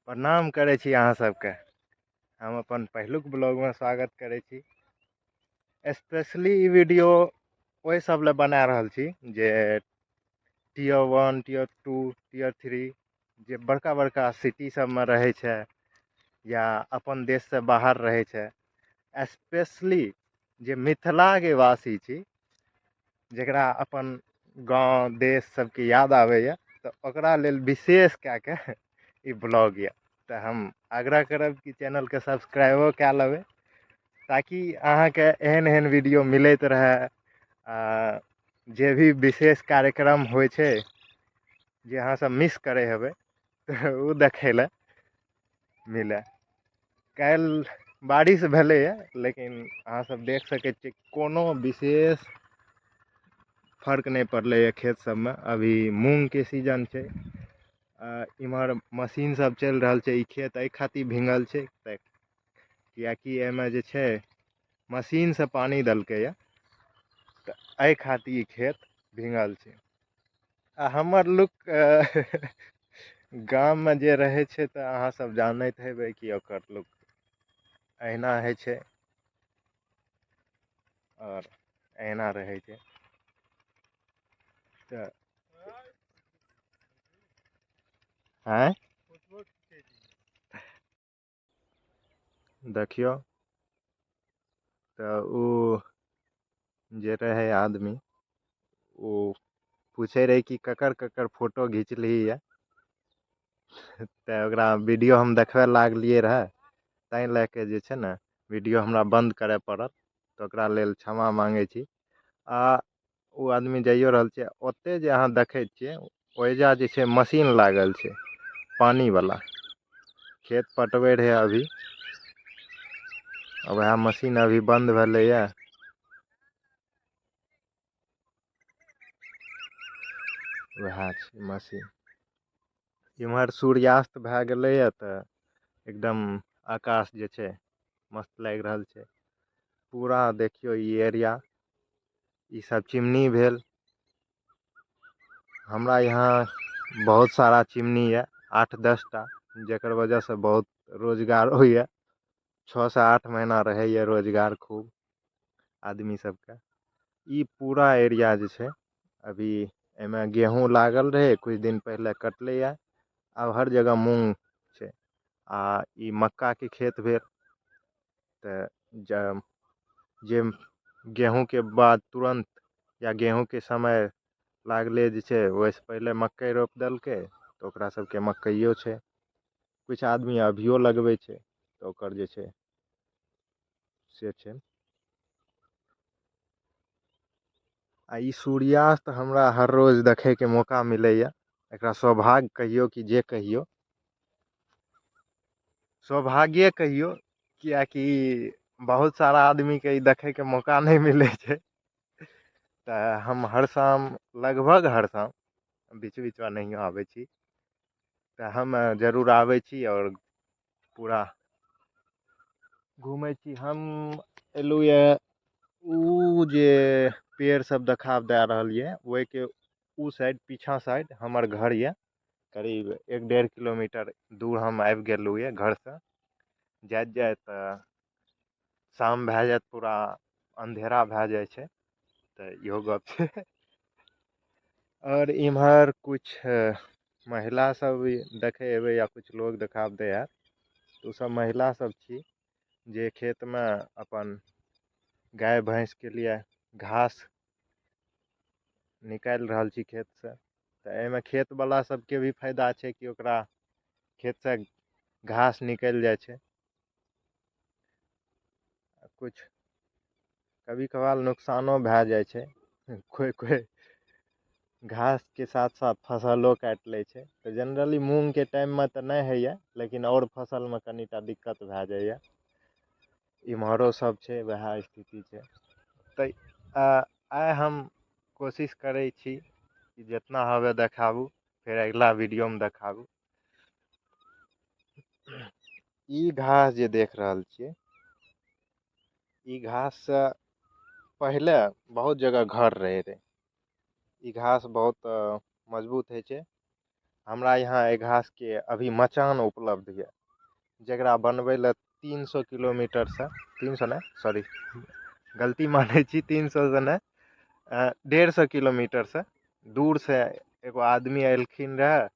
प्रणाम करै छी अहाँ सबके। हम अपन पहिलुक ब्लॉगमे स्वागत करै छी। स्पेशली ई वीडियो ओहि सब लए बना रहल छी जे टियर 1, टियर 2, टियर 3 जे बड़का बड़का सिटी सबमे रहै छै या अपन देशसँ बाहर रहै छै, स्पेशली जे मिथिलाके वासी छी, जकरा अपन गाँव देश सबके याद आबैए, तऽ ओकरा लेल विशेष कए कऽ ई ब्लॉग यऽ। तऽ हम आग्रह करब कि चैनलके सब्सक्राइबो कए लेबै ताकि अहाँके एहन एहन वीडियो मिलैत रहए। आ जे भी विशेष कार्यक्रम होइ छै जे अहाँ सब मिस करै हेबै तऽ ओ देखै लए मिले। काल्हि बारिश भेलैए, लेकिन अहाँ सब देख सकै छियै कोनो विशेष फर्क नहि पड़लैए खेत सबमे। अभी मूँगके सीजन छै, इम्हर मशीन सब चलि रहल छै। ई खेत एहि खातिर भींगल छै तऽ किएकि एहिमे जे छै मशीनसँ पानि देलकैए, तऽ एहि खातिर ई खेत भींगल छै। आ हमर लुक गाममे जे रहै छै तऽ अहाँ सब जानैत हेबै कि ओकर लुक अहिना होइ छै आओर अहिना रहै छै। तऽ आँय देखियौ तऽ ओ जे रहै आदमी ओ पूछै रहै कि ककर ककर फोटो घिचलही यऽ, तऽ ओकरा वीडियो हम देखबै लागलियै रहए, ताहि लए कऽ जे छै ने वीडियो हमरा बन्द करय पड़ल, तऽ ओकरा लेल क्षमा माँगै छी। आ ओ आदमी जाइयो रहल छै। ओतहि जे अहाँ देखै छियै ओहिजा जे छै मशीन लागल छै पानिवला, खेत पटबै रहै अभी, आ वएह मशीन अभी बन्द भेलैए। वएह छै मशीन। इम्हर सूर्यास्त भए गेलैए तऽ एकदम आकाश जे छै मस्त लागि रहल छै पूरा। देखियौ ई एरिया, ई सब चिमनी भेल। हमरा यहाँ बहुत सारा चिमनी यऽ, 8-10 टा, जकर वजहसँ बहुत रोजगार होइए। 6 से 8 महीना रहैए रोजगार खूब आदमी सबके। ई पूरा एरिया जे छै अभी एहिमे गेहूँ लागल रहै, कुछ दिन पहिले कटलैए, आब हर जगह मूँग छै। आ ई मक्काके खेत भेल, तऽ जे गेहूँके बाद तुरन्त या गेहूँके समय लागले जे छै ओहिसँ पहिले मकइ रोपि देलकै, तऽ ओकरा सबके मकइयो छै। किछु आदमी अभियो लगबै छै, तऽ ओकर जे छै से छै। आ ई सूर्यास्त हमरा हर रोज देखैके मौका मिलैए, एकरा सौभाग्य कहियौ कि जे कहियौ, सौभाग्ये कहियौ, किएकि बहुत सारा आदमीके ई देखैके मौका नहि मिलै छै। तऽ हम हर शाम, लगभग हर शाम, बीच बीचमे नहियो आबै छी, तऽ हम जरूर आबै छी आओर पूरा घूमै छी। हम एलहुँ यऽ उ जे पेड़ सब देखाब दए रहल यऽ ओहिके उ साइड, पीछा साइड हमर घर यऽ। करीब 1-1.5 किलोमीटर दूर हम आबि गेलहुँ यऽ घरसँ। जाइत जाइत शाम भए जायत, पूरा अन्धेरा भए जाइ छै, तऽ इहो गप छै। आओर इम्हर कुछ महिला सब देखै हेबै या कुछ लोग देखाब दै हैत, तऽ ओ सब महिला सब छी जे खेतमे अपन गाय भैंसके लिए घास निकालि रहल छी खेतसँ। तऽ एहिमे खेतवला सबके भी फायदा छै कि ओकरा खेतसँ घास निकलि जाइ छै। कुछ कभी कभार नुकसानो भए जाइ छै, कोइ कोइ घासके साथ साथ फसलो काटि लै छै। तऽ जनरली मूँगके टाइममे तऽ नहि होइए, लेकिन आओर फसलमे कनिटा दिक्कत भए जाइए। इम्हरो सब छै वएह स्थिति छै। तऽ आइ हम कोशिश करै छी कि जितना हवे देखाबू, फेर अगिला वीडियोमे देखाबू। ई घास जे देख रहल छियै, ई घाससँ पहिले बहुत जगह घर रहै रहै। ई घास बहुत मजबूत होइ छै। हमरा यहाँ एहि घासके अभी मचान उपलब्ध यऽ, जकरा बनबै लए 300 किलोमीटरसँ, 300 नहि, सॉरी गलती मानै छी, 300 से नहि, 150 किलोमीटरसँ दूरसँ एगो आदमी एलखिन रहए।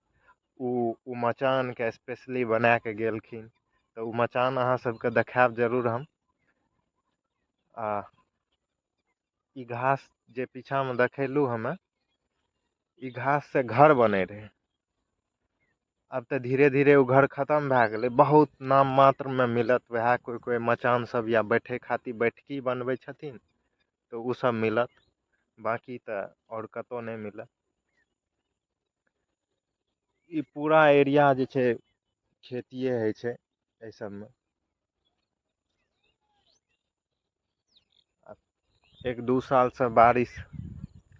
ओ मचानके स्पेशली बनाके गेलखिन। तऽ ओ मचान अहाँ सबके देखायब जरूर हम। आ ई घास जे पीछामे देखेलहुँ हमे, ई घास से घर बनै रहै। आब तऽ धीरे धीरे ओ घर खतम भए गेलै। बहुत नाम मात्रमे मिलत वएह कोइ कोइ मचान सब या बैठे खातिर बैठकी बनबै छथिन तऽ ओ सब मिलत, बाँकी तऽ आओर कतहु नहि मिलत। ई पूरा एरिया जे छै खेतिए होइ छै एहि सबमे। 1-2 सालसँ बारिश,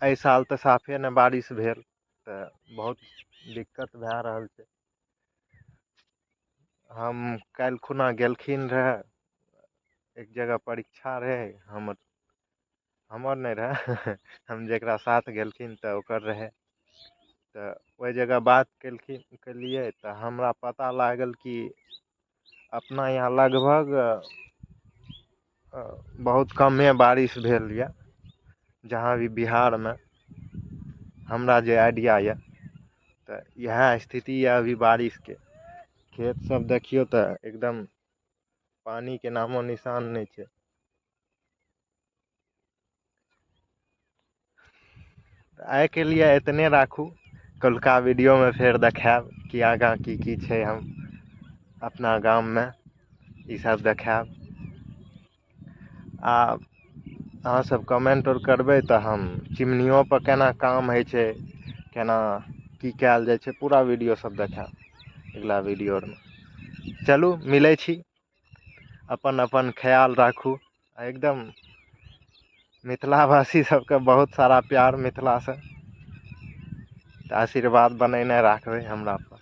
एहि साल तऽ साफे नहि बारिश भेल, तऽ बहुत दिक्कत भए रहल छै। हम काल्हि खुना गेलखिन रहए एक जगह परीक्षा रहै, हमर नहि रहै, हम जकरा साथ गेलखिन तऽ ओकर रहै। तऽ ओहि जगह बात केलियै तऽ हमरा पता लागल कि अपना यहाँ लगभग बहुत कमे बारिश भेल यऽ, जहाँ भी बिहारमे हमरा जे आइडिया यऽ। तऽ इएह स्थिति यऽ अभी बारिशके। खेत सब देखियौ तऽ एकदम पानिके नामो निशान नहि छै। आइके लिए एतने राखू, कलका वीडियोमे फेर देखायब कि आगाँ की की छै हम अपना गाममे, ई सब देखायब। आ अहाँ सब कमेंट आर करबै तऽ हम चिमनियो पर केना काम होइ छै, केना की कयल जाइ छै, पूरा वीडियो सब देखायब अगिला वीडियोमे। चलू मिलै छी, अपन अपन ख्याल राखू। एकदम मिथिलावासी सबके बहुत सारा प्यार मिथिलासँ, तऽ आशीर्वाद बनेने राखबै हमरा पर।